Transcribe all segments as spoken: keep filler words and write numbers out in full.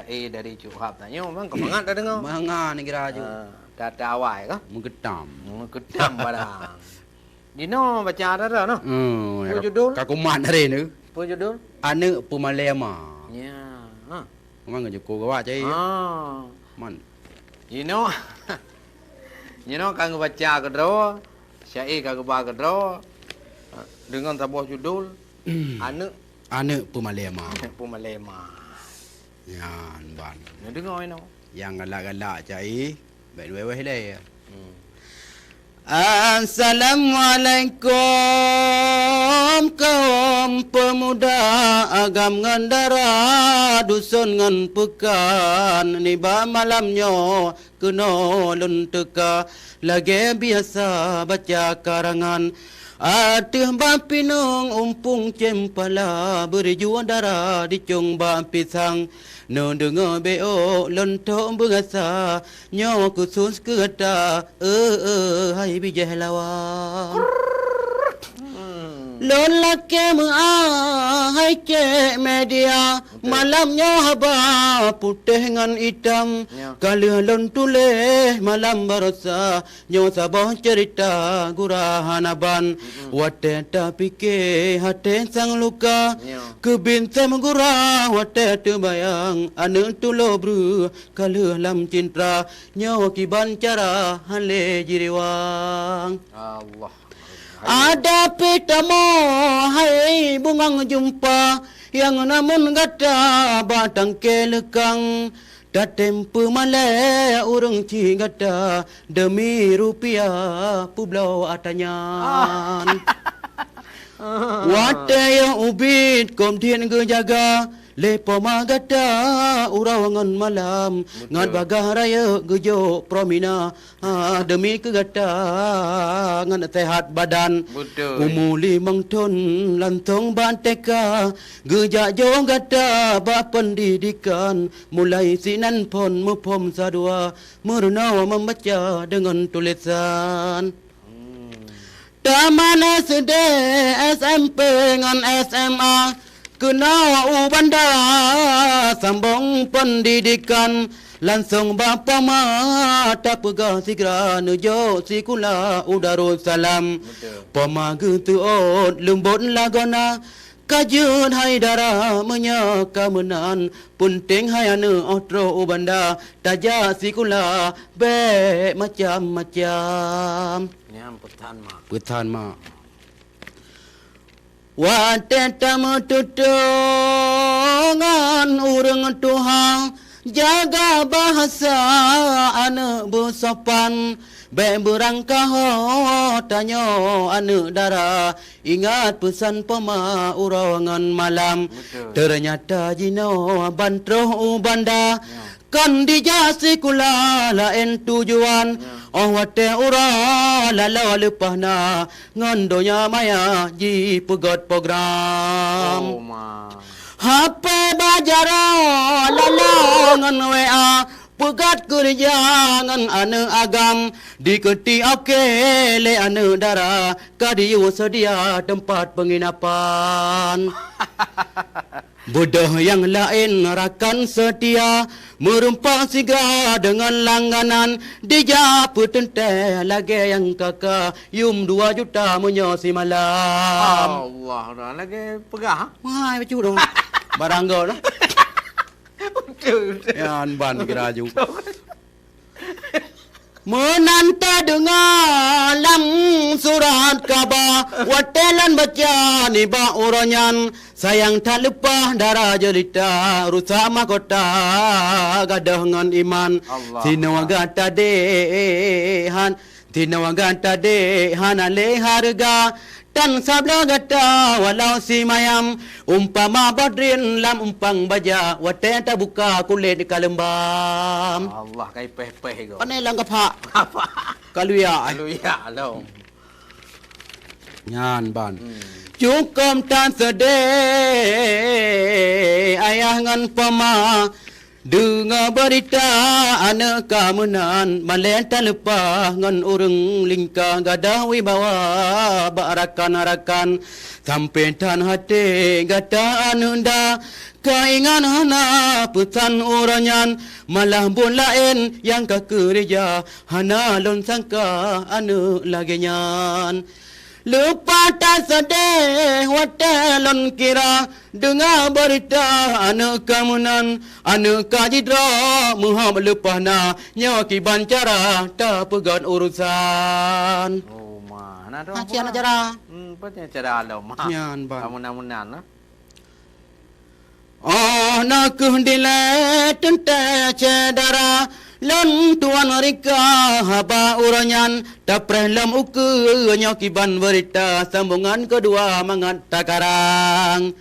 Eh, dari Cuk Hab tanyoe, memang keumangat tadeungoe. Mangat neugara Cuk. Ah, ta-, ta awai kah? Meugeutam. Meugeutam barang. Dinoe baca dara noh. Hmm, Peue ya, judul? Ka kumat hari ni. Peue judul? Aneuk Peumalée Ma. Ya. Ha. Memang jeuko gawat cai. Ah. Man. Jinoe. Jinoe ka geubaca keudroe, syair ka geuba keudroe, deungon saboh judul, Aneuk Aneuk Peumalée Ma. Aneuk Peumalée Ma. Nyan ban. Neudeungoe inoe. Nyang galak-galak cai, bèk wéh-wéh lé. Hmm. Assalamualaikum kawom peumuda agam ngon dara, duson ngon peukan. Nibak malam nyoe keunoe lôn teuka, lagèe biasa baca karangan. Ateueh bak pineung umpung cempala, beuriju dara dicong bak pisang. Neudeungoe beuôk lôn trok beurasa, nyoe khusos keu gata, eh, eh, hai bijéh lawang. Hmm. Lôn lakèe meu'ah hai cék media, betul, malam nyoe haba putéh ngon itam. Ya. Ka lheueh lôn tuléh malam barosa, nyoe saboh ceurita gura hana ban. Mm-mm. Watèe tapike até sang luka, ya, keubiet sem gura watèe teubayang aneuk tulo breuh ka lheueh lam cintra, nyoe kiban cara han lé jiriwang. Allah. Ada pih tamoe hai bungong jumpa, nyang namon gata bak tangke leukang. Tatem peumalée ureueng cit gata, deumi rupiah peubloe atra nyan. Ah. Watèe yoh ubit kôm diet geujaga, lé poma gata uroe ngon malam, betul, ngon bagaih rayeuk geujok promina, ah, deumi keu gata ngon seuhat badan. Betul. Umu limong thon langsong bak TK, geujak jok gata bak peundidikan, mulai sinan phon muphom sadua, meurunoe meubaca deungon tulésan. Hmm. Tamat SD, SMP ngon SMA, keunoe u Banda sambong peundidikan, langsong bak poma tapeugah sigra neujok sikula u Darussalam. Betul. Poma geuseuôt leumbot lagoena, ka jeuet hai dara meunyoe ka meunan, peunteng hai aneuk 'oh trok u Banda tajak sikula bèk macam-macam. Nyan peusan mak. Peusan mak. Watèe tameututoe ngon ureueng tuha, jaga bahasa aneuk beusopan, bèk beurangkaho tanyoe aneuk dara, ingat peusan poma uroe ngon malam. Betul. Teunyata jinoe ban troh u Banda, ya, kon dijak sikula laén tujuan. Ya. 'Oh watèe uroe laloe leupah na, ngon donya maya jipeugöt program. Oh, ma. Hapé bak jaroe laloe ngon WA, peugöt keureuja ngon aneuk agam, dikeuti oke lé aneuk dara, ka diyue seudia teumpat peunginapan. Beudôh nyang laén rakan seutia, meureumpok sigra deungon langganan, dijak peuteuntèe lagèe nyang ka-ka, yum dua juta meunyoe simalam. Allah, dah lagèe peugah, ha? Wah, bacut dong. Barang gob lah. Betul, betul. Nyan ban kira ju. Meunan tadeungoe lam surat kaba, watèe lôn baca nibak uroe nyan, sayang that leupah dara jeurita, rusak mahkota gadôh ngon iman. Allah. Sinoe gata deh han, sinoe gata deh hana lé hareuga, tan sabloe gata walau simayam, umpama boh drien lam umpang baja, watèe tabuka kulét ka leumbam. Allah, kai péh-péh go. Pane lam gapak. Gapak. Kaluya, eh. Kaluya, long. Nyan ban. Hmm. Cukôp tan seudeh ayah ngon poma, deungoe beurita aneuk ka meunan, malèe taleupah ngon ureueng lingka, gadôh wibawa bak rakan-rakan. Sampoe tan até gata aneuk nda, Ka ingat hana peusan uroe nyan, malah buet laén nyang ka keurija, hana lôn sangka aneuk lagée nyan. Leupah tasadeh watée lôn kira, deungoe beurita aneuk ka meunan, aneuk ka jidroe meuhab leupah na, nyoe kiban cara tapeugét urosan. Oh, ma, na dong. Aci aneuk cara. Hmm, apa cara lom, ma? Nyan, ban. Ka meunan-meunan, nah. Oh, na kheueh dilée teuntée syedara, lôn tuan rika haba uroe nyan, tapreh lom ukeue nyoe kiban beurita sambongan keudua mangat takarang.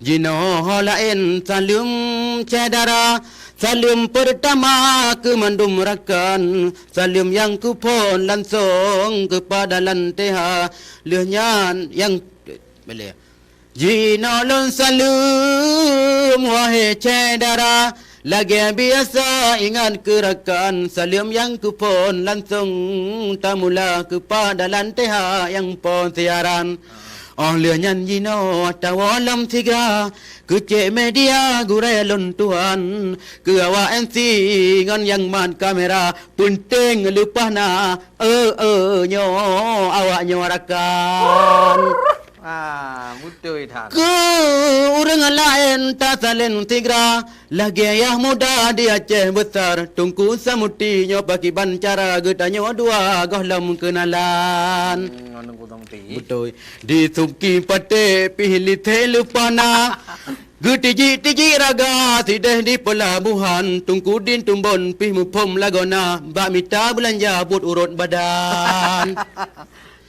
Jinoe laén saleuem syedara, saleuem peurtama keu mandum rakan, saleuem nyang kuphon langsong keupada Lanteha, lheueh nyan nyang, boleh. Jinoe lôn saleuem, wahé syedara, lagée biasa ingat keu rakan, saleuem nyang kuphon langsong tamula keupada Lanteha nyang po siaran. Óh lheueh nyan jinoe tawoe lom sigra, keu cék media gurée lôn tuan, keu awak M C ngon nyang mat kamera, peunteng leupah na, eu, eu, nyoe awak nyoe rakan. Ah, beutôi that. Keu ureuëng laén tasaleuem sigra, lagée yah muda di Aceh Besar, Teungku Samuti nyoe pakiban cara geutanyoe dua gohlom keunalan. Hmm, ngon Teungku Samuti. Beutôi. Di Suki Paték pih lithée leupah na. Geutijik-tijik raga sideh di peulabohan, Teungku Din Tumbon pih muphom lagoe na, bak mita beulanja buet urot badan.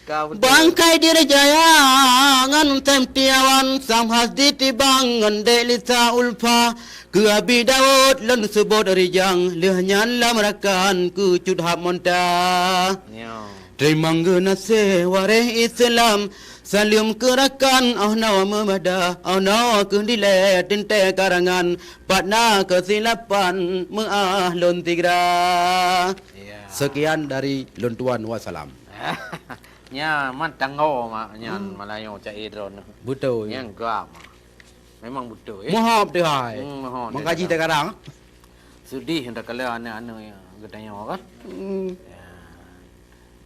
Ka beutôi. Bangkai Diri Jaya ngon Tem Tiawan, Samhas di Tibang ngon Dek Lisa Ulfa, keu Abi Daud lôn seubot rijang, lheueh nyan lam rakan keu cut hab monta. Nyoe. Teurimong geunaséh waréh Islam, saleuem keu rakan oh noe meumada, oh noe kheueh dilée teuntée karangan, pat na keusilapan meuáh lôn sigra. Ya. Sekian dari lôn tuan, wassalam. Nya man tanggo mak nyan. Hmm. Malayo cak idron. Beutôi. Nyang gam. Memang beutôi, eh. Mohop teuhai. Hmm, mohop. Mengkaji teuhai. Sekarang. Sedih dah kalau aneuk-aneuk ya, geutanyoe kan? Hmm. Ya.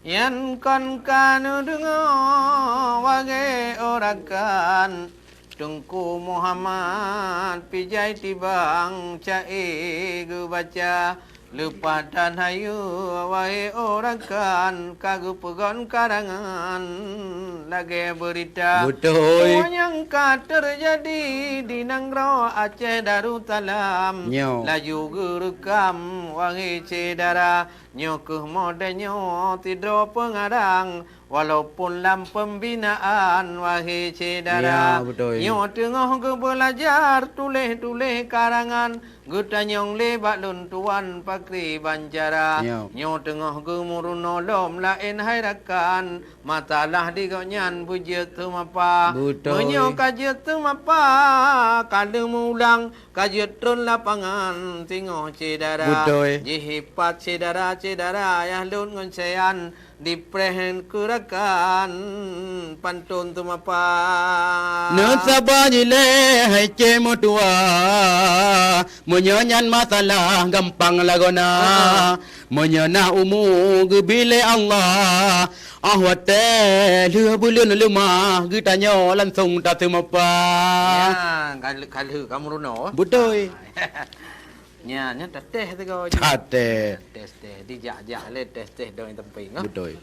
Nyan kon ka neudeungoe wahé rakan, Teungku Muhammad pih jai Tibang ca'e geubaca. Leupah that hayeu wahé rakan, ka geupeugon karangan lagée beurita. Beutôi. Peue nyang ka teujadi di nanggroe Aceh Darussalam. Nyoe. Laju geureukam wahé syedara, nyoe kheueh model nyoe sidroe peungarang. Walaupun lam pembinaan, wahé syedara, ya, beutôi. Nyoe teungoh geubeulajar tuléh-tuléh karangan, geutanyong lé bak lôn tuan pakri bancara. Ya. Nyoe teungoh geumeurunoe lom laén hai rakan, masalah di gobnyan beujeuet seumapa. Beutôi. Meunyoe ka jeuet seumapa, ka lheueh meulang, ka jeuet tron lapangan singoh syedara. Beutôi. Jih ipat syedara-syedara yah lôn ngon sayan, dipreh keu rakan pantôn seumapa. Neusaba jilée hai cé meutuwa, meunyoe nyan masalah gampang lagoe na. Ah. Meunyoe na umu geubi lé Allah, ah watée lheueh buleuen leumah geutanyoe langsong taseumapa. Ya, kal-, kalheueh kamoe runoe. Beutôi. Ah. Nyan, nyan tatéh sigoe jih. Tatéh. Tes-tes, dijak-jak lé tes-tes dong teumpi, ha? Beutôi.